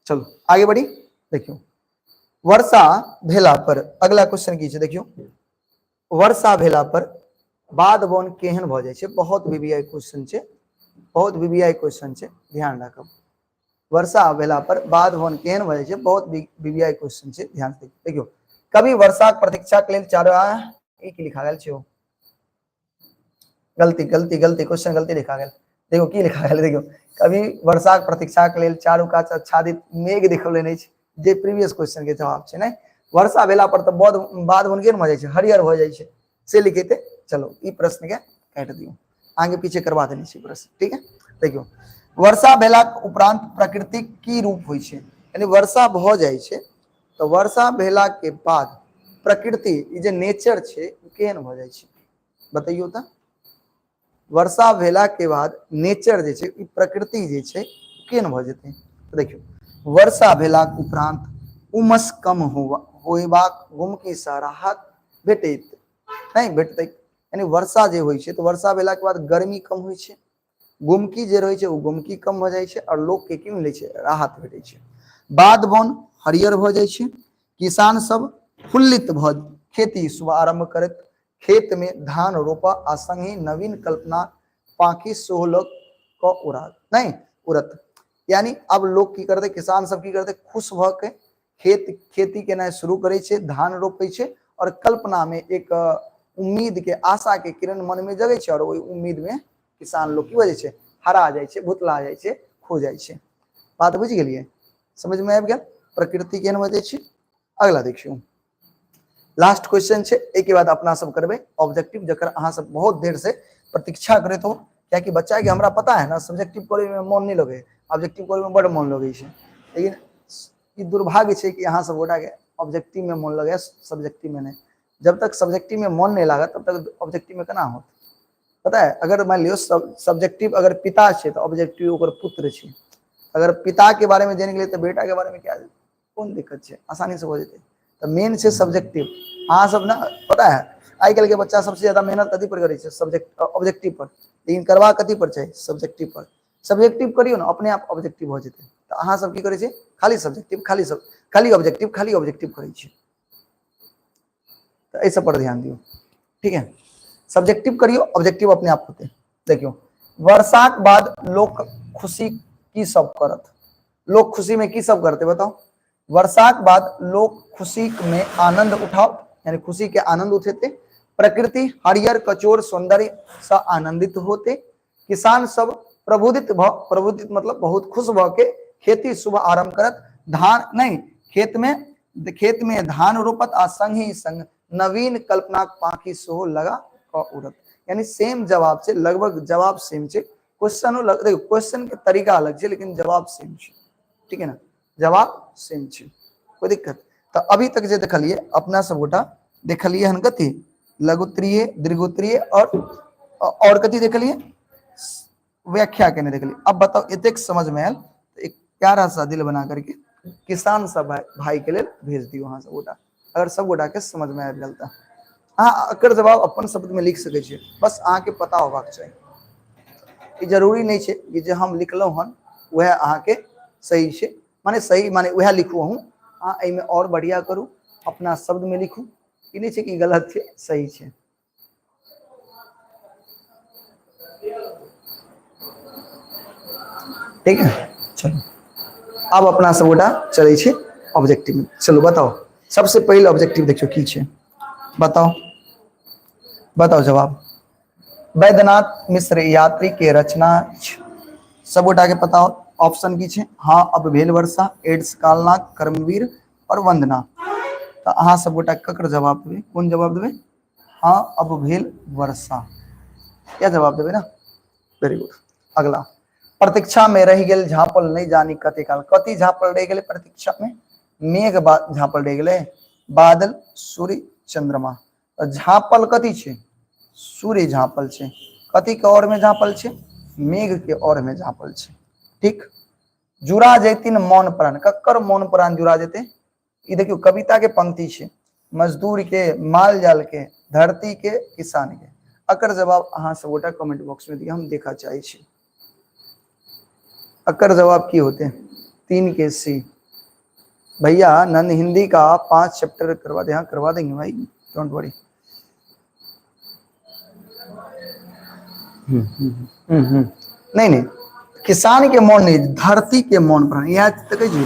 चलो आगे बढ़ी। देखियो वर्षा भेला पर अगला क्वेश्चन की छै। देखियो वर्षा भेला पर बाध वन केहन भऽ जाइ छै? बहुत वीवीआई क्वेश्चन छै, बहुत वीवीआई क्वेश्चन छै, ध्यान राखब। वर्षा भेला पर बाध वन केहन भऽ जाइ छै? बहुत वीवीआई क्वेश्चन छै, ध्यान से देखियो। कवि वर्षाक प्रतीक्षा के लेल चारो ई की लिखा गेल छै? गलती गलती गलती, क्वेश्चन गलती लिखा गेल। देखो की लिखा गेल, देखियो कवि वर्षाक प्रतीक्षा के लेल चारू कात आच्छादित मेघ देखौलनि अछि, जे प्रीवियस क्वेश्चन के जवाब छै। नहि, वर्षा भेला पर तऽ बौद्ध बाध वन केहन भऽ जाइ छै? हरियर भऽ जाइ छै, से लिखेते। चलो ई प्रश्न के काटि दियौ, आगे पीछे करवा देने छी प्रश्न, ठीक है। देखियौ वर्षा भेलाक उपरांत प्रकृतिक की रूप होइ छै? यानी वर्षा भऽ जाइ छै तऽ वर्षा भेला के बाद प्रकृति, ई जे नेचर छै, ओ केहन भऽ जाइ छै? बतैयौ तऽ वर्षा भेला के बाद नेचर जे छै, ई प्रकृति जे छै, केहन भऽ जेतै? देखियौ वर्षा भेलाक उपरांत उमस कम होयबाक गुमकी सँ राहत भेटैत नहि भेटतै। यानी वर्षा जे होइ छै तऽ वर्षा भेला के बाद गर्मी कम होइ छै, गुमकी जे रहै छै ओ गुमकी कम भऽ जाइ छै, आओर लोकके की मिलै छै? राहत भेटै छै। बाध वन हरियर भऽ जाइ छै, किसान सब फुल्लित भऽ खेती शुभारंभ करैत खेत में धान रोपा आ संगहि नवीन कल्पना पाखी सेहो लऽ कऽ उड़ा नहीं उड़त। यानी अब लोग की करते, किसान सब की करते, खुश भऽ के खेत खेती केनाइ शुरू करै छै, धान रोपै छै, और कल्पना में एक उम्मीद के, आशा के किरण मन में जगै छै, और ओहि उम्मीद में किसान लोग की हो जाइ छै? हरा जाइ छै, भुतला जाइ छै, खो जाइ छै। बात बुझि गेलियै? समझ में आबि गेल प्रकृति केहन भऽ जाइ छै? अगला देखियौ, लास्ट क्वेश्चन छै। एहिके बाद अपना सब करबै ऑब्जेक्टिव, जकर अहाँ सब बहुत देर से प्रतीक्षा करैत हो, कियाकि बच्चा के हमरा पता है ना, सब्जेक्टिव करे में मन नहीं लगे, ऑब्जेक्टिव करे में बड़ मन लगे छै। लेकिन ई दुर्भाग्य छै कि अहाँ सब गोटा के ऑब्जेक्टिव में मन लगे, सब्जेक्टिव में नहीं। जब तक सब्जेक्टिव में मन नहीं लागत तब तक ऑब्जेक्टिव में केना होत? पता है, अगर मान लियो सब्जेक्टिव अगर पिता छै तो ऑब्जेक्टिव ओकर पुत्र छै। अगर पिता के बारे में जानि गेलै तो बेटा के बारे में क्या कोन दिक्कत छै? आसानी से भऽ जेतै। तऽ मेन छै सब्जेक्टिव। अहाँ सब ने पता है, आइ काल्हि के बच्चा सबसे ज्यादा मेहनत कथी पर करै छै? सब्जेक्ट ऑब्जेक्टिव पर। लेकिन करबा कथी पर छै? सब्जेक्टिव पर। सब्जेक्टिव करियौ ने, अपने आप ऑब्जेक्टिव भऽ जेतै। तऽ अहाँ सब की करै छी? खाली सब्जेक्टिव, खाली सब, खाली ऑब्जेक्टिव, खाली ऑब्जेक्टिव करै छी। तऽ एहि सब पर ध्यान दियौ, ठीक है? सब्जेक्टिव करियौ, ऑब्जेक्टिव अपने आप होते। देखियौ वर्षाक बाद लोक खुशी की सब करत? लोक खुशी में की सब करते बताओ? वर्षाक बाद लोक खुशी में आनंद उठाओ, यानी खुशी के आनंद उठेते, प्रकृति हरियर कचोर सौंदर्य से आनंदित होते, किसान सब प्रबुदित भ, प्रबुदित मतलब बहुत खुश भ के खेती शुभ आरंभ करत, धान नहीं खेत में धान रोपत आ संग ही संग नवीन कल्पनाक पाखी सेहो लगा क उड़त। यानी सेम जवाब छै, लगभग जवाब सेम छै। क्वेश्चन लग, देखियौ क्वेश्चन के तरीका अलग छै लेकिन जवाब सेम छै, ठीक है ना? जवाब सेम छै, कोई दिक्कत? तो अभी तक जे देखलिए अपना सब गोटा देखलिए हन कथी? लघुत्तरीय, दीर्घोत्तरीय और कथी देखलिए? व्याख्या केने देखलिए। अब बताओ एतेक समझ में आयल तो एक प्यारा सा दिल बना करके किसान सब भाई के लेल भेज दियो अहाँ सब गोटा, अगर सब गोटा के समझ में आबि गेल तऽ। अहाँ एकर जवाब अपन शब्द में लिख सकै छियै, बस अहाँके पता होबाक चाही। ई जरूरी नहि छै कि जे हम लिखलहुँ हन वएह अहाँके सही छै, माने सही माने वएह लिखू अहूँ, अहाँ एहिमे आओर बढ़िया करू, अपना शब्द में लिखू। ई नहि छै कि गलत छै, सही छै। ठीक है, चलो अब अपना सब गोटा चलै छै ऑब्जेक्टिव में। चलो बताओ, सबसे पहले ऑब्जेक्टिव देखियो की छै, बताओ बताओ जवाब। वैद्यनाथ मिश्र यात्री के रचना सब गोटा के पता हो ऑप्शन की छै। हाँ अब भेल वर्षा, एड्स कालनाग, कर्मवीर और वंदना। तो अहाँ सब गोटा ककर जवाब देबै? कोन जवाब देबै? हाँ अब भेल वर्षा, क्या जवाब देबै ना? Very good. अगला, प्रतीक्षा में रह गेल झाँपल नहीं जानी कते काल। कथी झाँपल रह गेलै प्रतीक्षा में? मेघ झाँपल रह गेलै, बादल, सूर्य, चंद्रमा। झाँपल कथी छै? सूर्य झाँपल छै। कथी के और में झाँपल छै? मेघ के और में झाँपल छै। ठीक। जुड़ा जैतिन मौन प्राण, ककर मौन प्राण जुड़ा जेतै? ई देखियौ कविता के पंक्ति छै, मजदूर के, माल जाल के, धरती के, किसान के। अकर जवाब अहाँ सब गोटा कमेंट बॉक्स में दिअ, हम देखा चाहे छी अकर जवाब की होते। 3 के सी। भैया नंद हिंदी का 5 चैप्टर करवा दे। हाँ करवा देंगे भाई, don't worry. नहीं नहीं, किसान के मौन नहीं, धरती के मौन पर। याद तो कही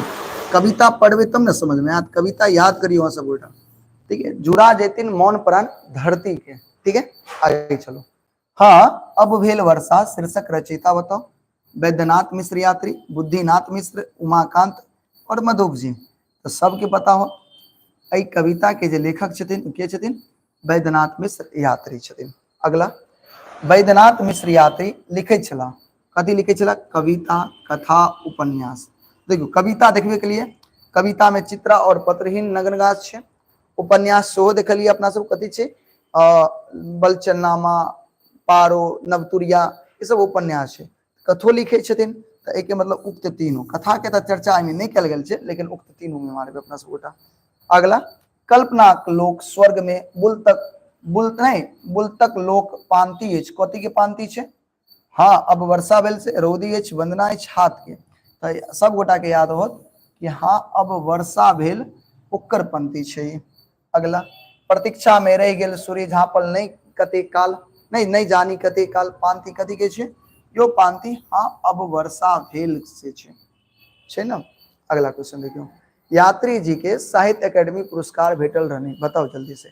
कविता पढ़बे तब ना समझ में आत, कविता याद करियो सब गोटा, ठीक है। जुड़ा जेतिन मौन प्राण धरती के, ठीक है। आगे चलो। हाँ अब भेल वर्षा शीर्षक रचयिता बताओ। वैद्यनाथ मिश्र यात्री, बुद्धिनाथ मिश्र, उमाकांत और मधुप जी। तो सबके पता हो एहि कविता के जे लेखक छथिन के छथिन? वैद्यनाथ मिश्र यात्री छथिन। अगला, वैद्यनाथ मिश्र यात्री लिखै छलाह, कथी लिखै छलाह? कविता, कथा, उपन्यास। देखियौ कविता देखबे के लिए, कविता में चित्रा और पत्रहीन नग्न गाछ छै। उपन्यास सेहो देखलियै अपना सब, कथी छै? बलचन्नामा, पारो, नवतुरिया, ई सब उपन्यास छै। कथो लिखै छथिन, तऽ एहिके मतलब उक्त तीनू। कथा के तऽ चर्चा एहिमे नहि कयल गेल छै, लेकिन उक्त तीनू में मारबै अपना सब गोटा। अगला, कल्पना लोक स्वर्ग में बुलतक बुल नहीं बुलतक लोक पांति अछि। कथी के पांति छै? हाँ अब वर्षा भेल से, रौदी अछि, वंदना अछि, हाथ के। तऽ सब गोटा के याद होत कि हाँ अब वर्षा भेल ओकर पंक्ति छै। अगला, प्रतीक्षा में रह गेल सूर्य झाँपल नहीं कते काल, नहीं नहीं जानी कते काल, पांति कथी के छै? यो पांति हाँ अब वर्षा भेल से छै, छै ना? अगला क्वेश्चन देखियो, यात्री जी के साहित्य अकेडमी पुरस्कार भेटल रहने, बताओ जल्दी से।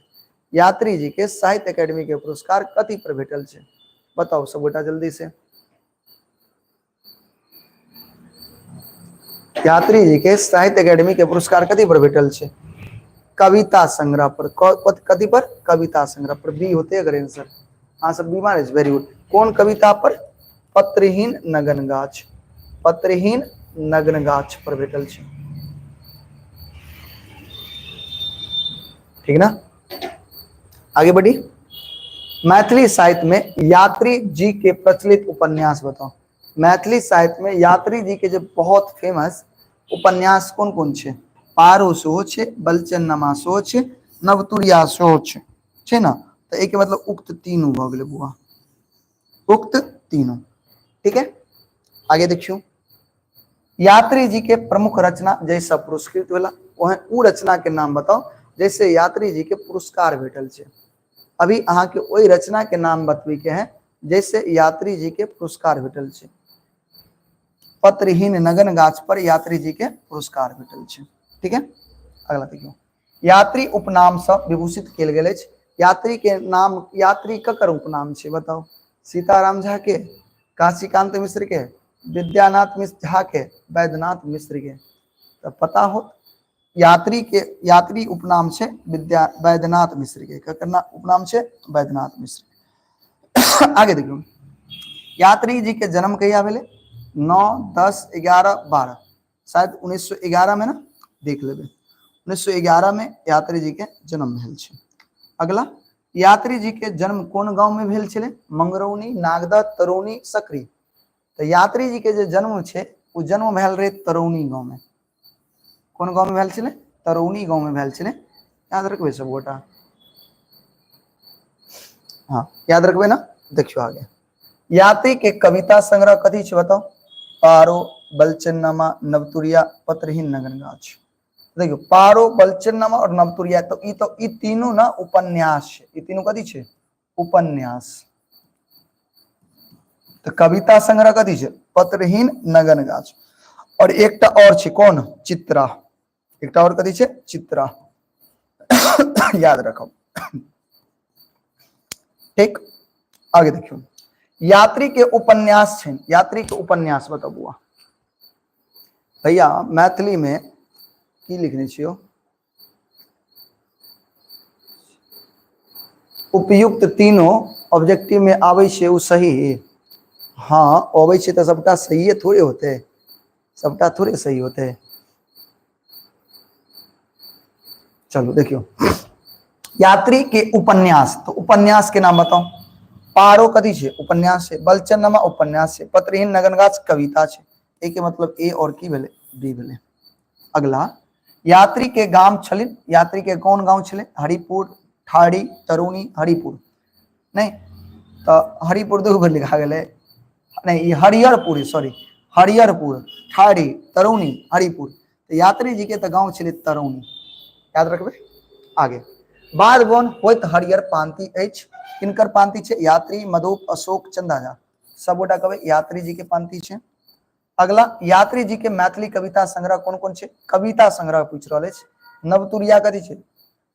यात्री जी के साहित्य अकेडमी के पुरस्कार कथी पर भेटल छै? बताओ सब गोटा जल्दी से। यात्री जी के साहित्य अकेडमी के पुरस्कार कथी पर भेटल छै? कविता संग्रह पर। कथी पर? कविता संग्रह पर। बी होते अगर आंसर। हाँ सब बीमार है, वेरी गुड। कौन कविता पर? पत्रहीन नगन गाछ, पत्रहीन नग्न गाछ पर भेटल छै, ठीक ना? आगे बढ़ी। मैथिली साहित्य में यात्री जी के प्रचलित उपन्यास बताओ। मैथिली साहित्य में यात्री जी के जो बहुत फेमस उपन्यास कौन कौन छे? पारो सेहो छे, बलचनमा सेहो छे, नवतुरिया सेहो छे, छे ना? तो एक मतलब उक्त तीनू भ गेलै बुआ, उक्त तीनू, ठीक है। आगे देखियो, यात्री जी के प्रमुख रचना जैसा पुरस्कृत भेला वह उ रचना के नाम बताओ जैसे यात्री जी के पुरस्कार भेटल छे। अभी अहाँ के ओहि रचना के नाम बतबी के है जैसे यात्री जी के पुरस्कार भेटल छे। पत्रहीन नगन गाछ पर यात्री जी के पुरस्कार भेटल छे, ठीक है। अगला देखियो, यात्री उपनाम से विभूषित कयल गेल अछि। यात्री के नाम, यात्री ककर उपनाम छे बताओ? सीताराम झा के, काशीकांत मिश्र के, विद्यानाथ मिश्र झा के, वैद्यनाथ मिश्र के। तो पता हो यात्री के यात्री उपनाम छे विद्या वैद्यनाथ मिश्र के। ककर उपनाम छे? वैद्यनाथ मिश्र। आगे देखियो, यात्री जी के जन्म कहिया भेलै? 9 10 11 12, शायद 1911 में ना, देख लेबै 1911 में यात्री जी के जन्म भेल छै। अगला, यात्री जी के जन्म कोन गांव में भेल छलै? मंगरौनी, नागदा, तरौनी, सकरी। तो यात्री जी के जे जन्म छै ओ जन्म भेल रहे तरौनी गांव में। कोन गांव में भेल छलै? तरौनी गांव में भेल छलै। याद रखबै सब गोटा, हाँ याद रखबै ना। देखियो आगे, यात्री के कविता संग्रह कथी छै बताओ? पारो, बलचन्नमा, नवतुरिया, पत्रहीन नगन गाछ। देखियो पारो, बलचन्नमा और नवतुरिया, तो ई तो ई तीनू ना उपन्यास छै। ई तीनू कथी छै? उपन्यास। तो कविता संग्रह कथी छै? पत्रहीन नगन गाछ। और एकटा और छै कौन? चित्रा। एकटा और कथी छै? चित्रा। याद रखब, ठीक। आगे देखियो, यात्री के उपन्यास छै, यात्री के उपन्यास बताउ बुआ। भैया मैथिली में की लिखने छियो? उपयुक्त तीनों ऑब्जेक्टिव में आबै छै ओ सही? हाँ अबै छै तऽ सबटा सहिए थोड़े होते, सबटा थोड़े सही होते। चलू देखियो यात्री के उपन्यास, तो उपन्यास के नाम बताओ। पारो कथी छे? उपन्यास छे। बलचनमा उपन्यास छे। पत्रहीन नगन गाछ कविता छे। ए के मतलब ए और की भेले? बी भेले। अगला यात्री के गाम छलिन, यात्री के कौन गांव छले? हरिपुर, ठाड़ी, तरुणी, हरिपुर। नहीं तो हरिपुर दू बेर लिखा गेलै, नहीं ई हरिहरपुर, सॉरी हरिहरपुर, ठाड़ी, तरुणी, हरिपुर। तो यात्री जी के तो गांव छलै तरौनी, याद रखबै। आगे बाध बन होइत हरियर पांति अछि, किनकर पांति छै? यात्री, मधुप, अशोक, चंदा झा। सब गोटा कहबै यात्री जी के पांति छै। अगला यात्री जी के मैथिली कविता संग्रह कोन कोन छै? कविता संग्रह पूछि रहल अछि। नवतुरिया कथी छै?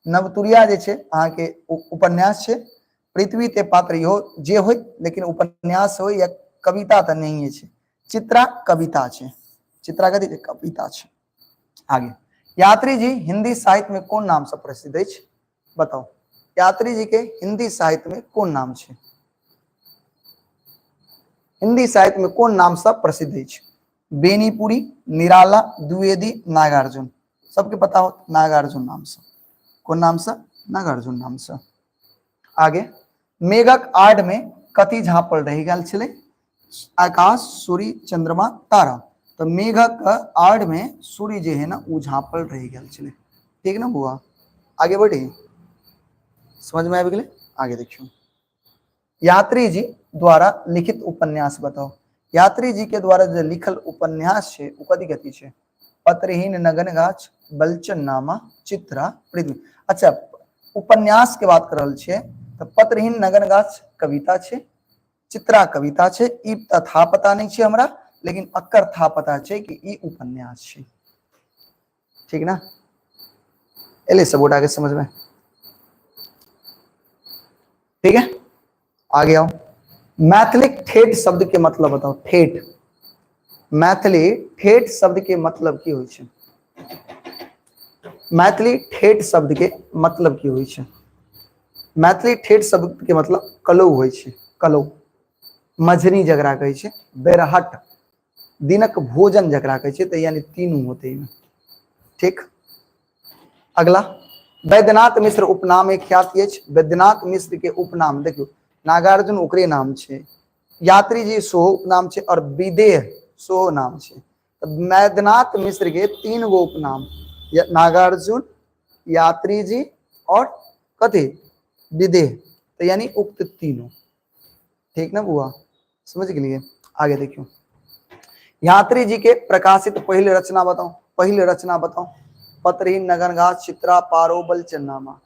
नवतुरिया जे छै अहाँके उपन्यास छै। पृथ्वी ते पात्र इहो जे होय, लेकिन उपन्यास होय या कविता तऽ नहिए छै। चित्रा कविता छै, चित्रा कथी छै? कविता छै। आगे यात्री जी हिंदी साहित्य में कोन नाम से प्रसिद्ध अछि? बताउ यात्री जी के हिंदी साहित्य में कोन नाम छै? हिंदी साहित्य में कोन नाम से प्रसिद्ध अछि? बेनीपुरी, निराला, द्विवेदी, नागार्जुन। सबके पता हो नागार्जुन नाम से। कोन नाम से? नागार्जुन नाम से। आगे मेघक आड़ में कथी झाँपल रहि गेल छलै? आकाश, सूर्य, चंद्रमा, तारा। तो मेघक आड़ में सूर्य जे है ना उ झाँपल रहि गेल छलै। ठीक ना बुआ? आगे बढ़ी, समझ में आबि गेलै? आगे देखियौ यात्री जी द्वारा लिखित उपन्यास बताओ। यात्री जी के द्वारा जे लिखल उपन्यास छै ओ कथी कथी छै? पत्रहीन नगन गाछ, बलचन नामा, चित्रा, पृथ्वी। अच्छा उपन्यास के बात कर रहल छियै तऽ पत्रहीन नगन गाछ कविता छै, चित्रा कविता छै, ई तऽ था पता नहीं छै हमरा, लेकिन अकर था पता छै कि ई उपन्यास छै। ठीक ना? एले सब गोटा के समझ में? ठीक है आगे आओ। मैथिली ठेठ शब्द के मतलब बताओ। ठेठ, मैथिली ठेठ शब्द के मतलब की होइ छै? मैथिली ठेठ शब्द के मतलब की होइ छै? मैथिली ठेठ शब्द के मतलब कलौ होइ छै। कलौ मझनी जकरा कहै छै, बेरहट दिनक भोजन जकरा कहै छै, तऽ यानी तीनू होते एहिमे। ठीक अगला वैद्यनाथ मिश्र उपनाम एक ख्याति अछि। वैद्यनाथ मिश्र के उपनाम देखियौ, नागार्जुन ओकरे नाम छै, यात्री जी सेहो उपनाम छै, और विदेह सेहो नाम छै। वैद्यनाथ मिश्र के तीन गो उपनाम, नागार्जुन, यात्री जी और कथी? विदेह, तो यानी उक्त तीनों। ठीक ना बुआ? समझ गेलिए? आगे देखियो यात्री जी के प्रकाशित पहले रचना बताओ। पहले रचना बताओ। पत्रहीन नगन गाछ, चित्रा, पारो, बलचन्नामा।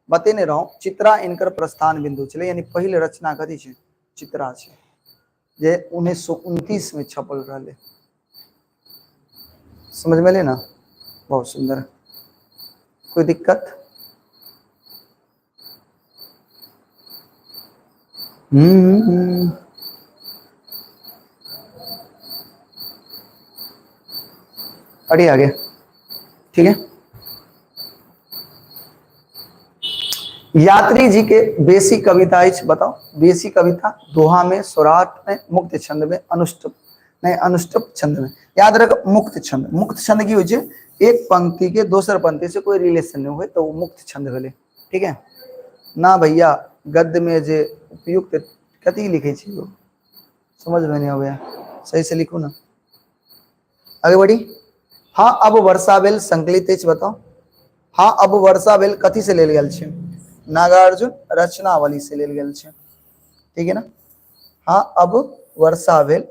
बतेने रहो चित्रा इनकर प्रस्थान बिंदु छलै, यानी पहले रचना कथी छै? चित्रा छै, जे 1929 में छपल रहले। समझ में ना? बहुत सुंदर। कोई दिक्कत? अरे आगे ठीक है। यात्री जी के बेसी कविता अछि बताओ। बेसी कविता दोहा में, सौराठ में, मुक्त छंद में, अनुष्टुप नहीं, अनुष्टुप छंद में। याद रख मुक्त छंद। मुक्त छंद की होइ छै? एक पंक्ति के दोसर पंक्ति से कोई रिलेशन नहीं हुए तो वो मुक्त छंद भेलै। ठीक है ना भैया? गद्य में जे उपयुक्त कथी लिखे छी समझ में नहीं आवे, सही से लिखू ना। आगे बढ़ी। हाँ अब वर्षा भेल संकलित अछि बताओ। हाँ अब वर्षा भेल कथी से लेल गेल छै? नागार्जुन रचनावली से लेल गेल छै। ठीक है ना? हाँ अब वर्षा भेल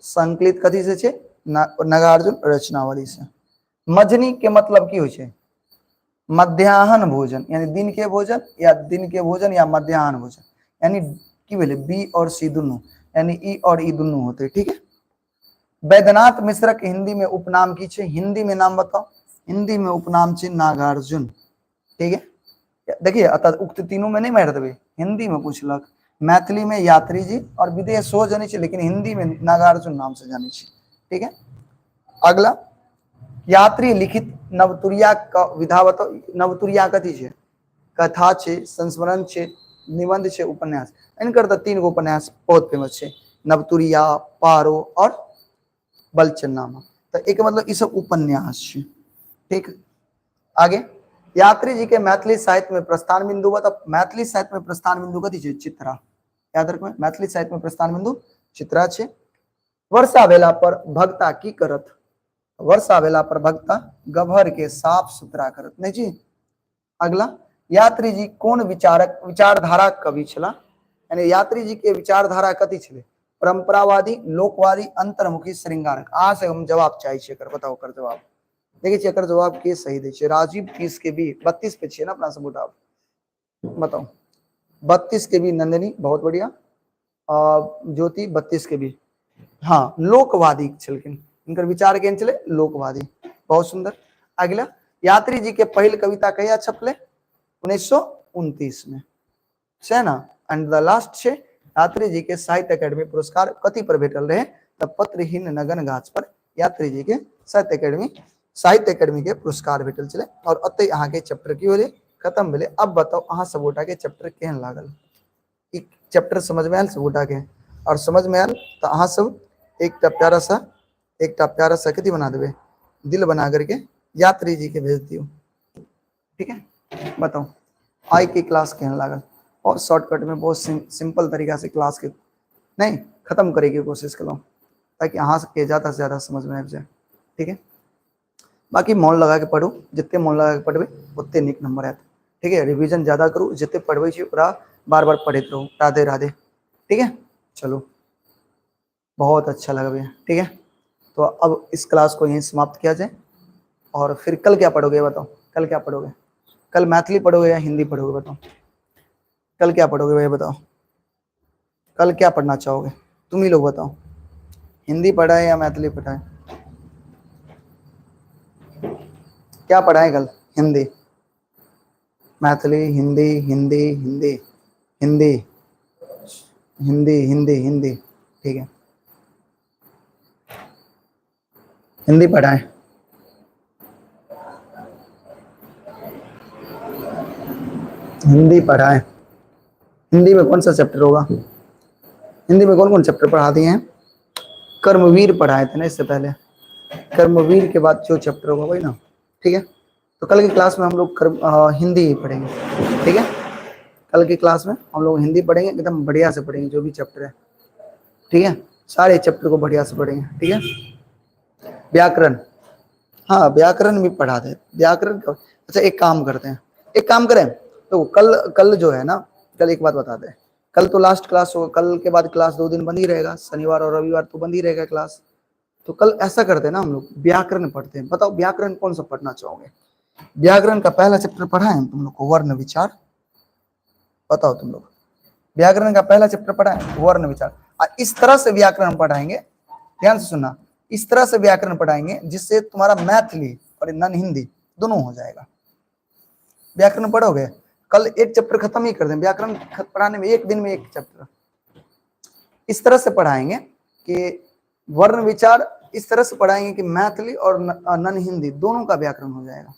संकलित कथी से छै? नागार्जुन रचनावली से। मजनी के मतलब की होइ छै? मध्याह्न भोजन, यानी दिन के भोजन या दिन के भोजन या मध्याह्न भोजन, यानी की भेलै? बी और सी दुनू, यानी ई और ई दुनू होते। ठीक है। वैद्यनाथ मिश्र के हिंदी में उपनाम की छै? हिंदी में नाम बताओ। हिंदी में उपनाम छै नागार्जुन। ठीक है, देखिए अतः उक्त तीनों में नहीं मारि देबै, हिंदी में पूछलक। मैथिली में यात्री जी और विदेह सेहो जनै छै, लेकिन हिंदी में नागार्जुन नाम से जानै छै। ठीक है, अगला यात्री लिखित नवतुरिया का विधा बताओ। नवतुरिया कथी छै? कथा छै, संस्मरण छै, निबंध छै, उपन्यास। इनकर तऽ 3 गो उपन्यास बहुत फेमस छै, नवतुरिया, पारो और बलचन्नामा। तऽ एक मतलब ई सब उपन्यास छै। ठीक, आगे यात्री जी के मैथिली साहित्य में प्रस्थान बिंदु बताओ। मैथिली साहित्य में प्रस्थान बिंदु कथी छै? चित्रा। याद रखबै, मैथिली साहित्य में प्रस्थान बिंदु चित्रा छै। वर्षा भेला पर भक्ता की करत? वर्षा भेला पर भक्ता गभर के साफ सुथरा करत, नहीं जी। अगला यात्री जी कोन विचारक विचारधारा कवि छला? यानी यात्री जी के विचारधारा कथी छलै? परंपरावादी, लोकवादी, अंतर्मुखी, श्रृंगारक। अहाँ से हम जवाब चाहे छी एकर, बताओ एकर जवाब। देखै छियै एकर जवाब के सही दै छै। राजीव 30 के बी, 32 पे छियै ना अपना सब गोटा, बताओ 32 के बी नंदिनी, बहुत बढ़िया। ज्योति 32 के बी, हाँ लोकवादी छलखिन, इनकर विचार केहन छलै? लोकवादी, बहुत सुंदर। अगला यात्री जी के पहिल कविता कहिया छपले? 1929 में, छै ना। एंड the last छै यात्री जी के साहित्य अकेडमी पुरस्कार कथी पर भेटल रहे? तऽ पत्रहीन नगन गाछ पर यात्री जी के साहित्य अकेडमी के पुरस्कार भेटल छलै। और ओतै अहाँके चैप्टर की भेलै? खत्म भेलै। अब बताउ अहाँ सब गोटा के चैप्टर केहन लागल? ई चैप्टर समझ में आयल सब गोटा के? और समझ में आयल तऽ अहाँ सब एकटा प्यारा सा कथी बना देबै? दिल बना करके यात्री जी के भेज दियौ। ठीक है, बताउ आई के क्लास केहन लागल? और शॉर्टकट में बहुत सिंपल तरीका से क्लास के नहीं खत्म करे के कोशिश कलहुँ ताकि अहाँ सबके ज्यादा से ज्यादा समझ में आबि जाए। ठीक है, बाकी मन लगा के पढ़ू, जिते मन लगा के पढ़बै ओते नीक नंबर आयत। ठीक है, रिवीजन ज्यादा करू, जिते पढ़बै छी ओकरा बार बार पढ़ैत रहू। राधे राधे। ठीक है, चलो बहुत अच्छा लगा भैया। ठीक है, तो अब इस क्लास को यहीं समाप्त किया जाए। और फिर कल क्या पढ़ोगे बताओ? कल क्या पढ़ोगे? कल मैथिली पढ़ोगे या हिंदी पढ़ोगे बताओ? कल क्या पढ़ोगे भैया बताओ? कल क्या पढ़ना चाहोगे तुम ही लोग बताओ? हिंदी पढ़ाए या मैथिली पढ़ाए? क्या पढ़ाए कल? हिंदी, मैथिली, हिंदी, हिंदी, हिंदी, हिंदी, हिंदी, हिंदी, हिंदी। ठीक है, हिंदी पढ़ाए। हिंदी पढ़ाए। हिंदी में कौन सा चैप्टर होगा? हिंदी में कौन कौन चैप्टर पढ़ा दिए हैं? कर्मवीर पढ़ाए थे ना इससे पहले, कर्मवीर के बाद जो चैप्टर होगा वही ना। ठीक है, तो कल की क्लास में हम लोग हिंदी ही पढ़ेंगे। ठीक है, कल की क्लास में हम लोग हिंदी पढ़ेंगे, एकदम बढ़िया से पढ़ेंगे जो भी चैप्टर है। ठीक है, सारे चैप्टर को बढ़िया से पढ़ेंगे। ठीक है, व्याकरण, हाँ व्याकरण भी पढ़ा दे, व्याकरण का। अच्छा एक काम करते हैं, एक काम करें तो कल, कल जो है ना, कल एक बात बता दें, कल तो लास्ट क्लास होगा, कल के बाद क्लास 2 दिन बंद ही रहेगा, शनिवार और रविवार तो बंद ही रहेगा क्लास। तो कल ऐसा करते हैं ना, हम लोग व्याकरण पढ़ते हैं। बताओ व्याकरण कौन सा पढ़ना चाहोगे? व्याकरण का पहला चैप्टर पढ़ा है तुम लोग को, वर्ण विचार। बताओ तुम लोग व्याकरण का पहला चैप्टर पढ़ा है, वर्ण विचार। इस तरह से व्याकरण पढ़ाएंगे, ध्यान से सुनना, इस तरह से व्याकरण पढ़ाएंगे जिससे तुम्हारा मैथिली और नन हिंदी दोनों हो जाएगा। व्याकरण पढ़ोगे कल, एक चैप्टर खत्म ही कर दें व्याकरण पढ़ाने में, एक दिन में एक चैप्टर। इस तरह से पढ़ाएंगे कि वर्ण विचार इस तरह से पढ़ाएंगे कि मैथिली और नन हिंदी दोनों का व्याकरण हो जाएगा।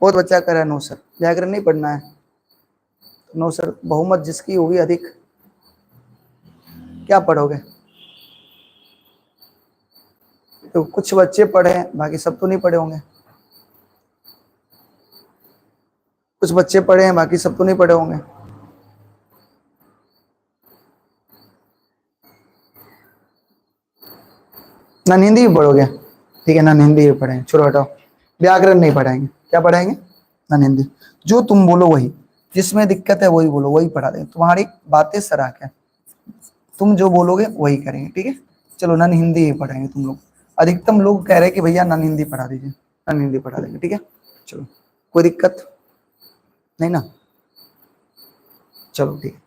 बहुत बच्चा कह रहा है नो सर व्याकरण नहीं पढ़ना है, नो सर बहुमत जिसकी होगी अधिक, क्या पढ़ोगे? तो कुछ बच्चे पढ़े हैं, बाकी सब तो नहीं पढ़े होंगे। कुछ बच्चे पढ़े हैं, बाकी सब तो नहीं पढ़े होंगे। ना हिंदी भी पढ़ोगे, ठीक है, ना हिंदी भी पढ़ेंगे, छोड़ो हटाओ, व्याकरण नहीं पढ़ाएंगे। क्या पढ़ाएंगे? ना हिंदी। जो तुम बोलो वही, जिसमें दिक्कत है वही बोलो, वही पढ़ा देंगे। तुम्हारी बातें सराह के, तुम जो बोलोगे वही करेंगे, ठीक है। चलो नन हिंदी ही पढ़ाएंगे तुम लोग। अधिकतम लोग कह रहे हैं कि भैया नन हिंदी पढ़ा दीजिए, नन हिंदी पढ़ा देंगे, ठीक है। चलो कोई दिक्कत नहीं ना, चलो ठीक है,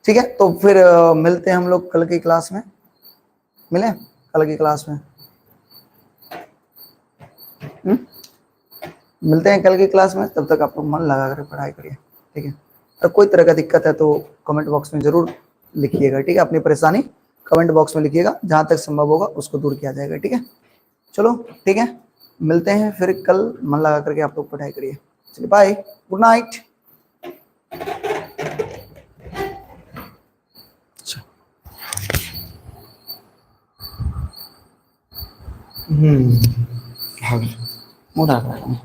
ठीक है। तो फिर मिलते हैं हम लोग कल की क्लास में, मिले कल की क्लास में। मिलते हैं कल की क्लास में, तब तक आप लोग मन लगा कर पढ़ाई करिए, ठीक है। और कोई तरह का दिक्कत है तो कमेंट बॉक्स में जरूर लिखिएगा, ठीक है। अपनी परेशानी कमेंट बॉक्स में लिखिएगा, जहां तक संभव होगा उसको दूर किया जाएगा, ठीक है। चलो ठीक है, मिलते हैं फिर कल, मन लगा करके आप लोग पढ़ाई करिए। चलिए बाय, गुड नाइट। अच्छा हम्म, मुँह।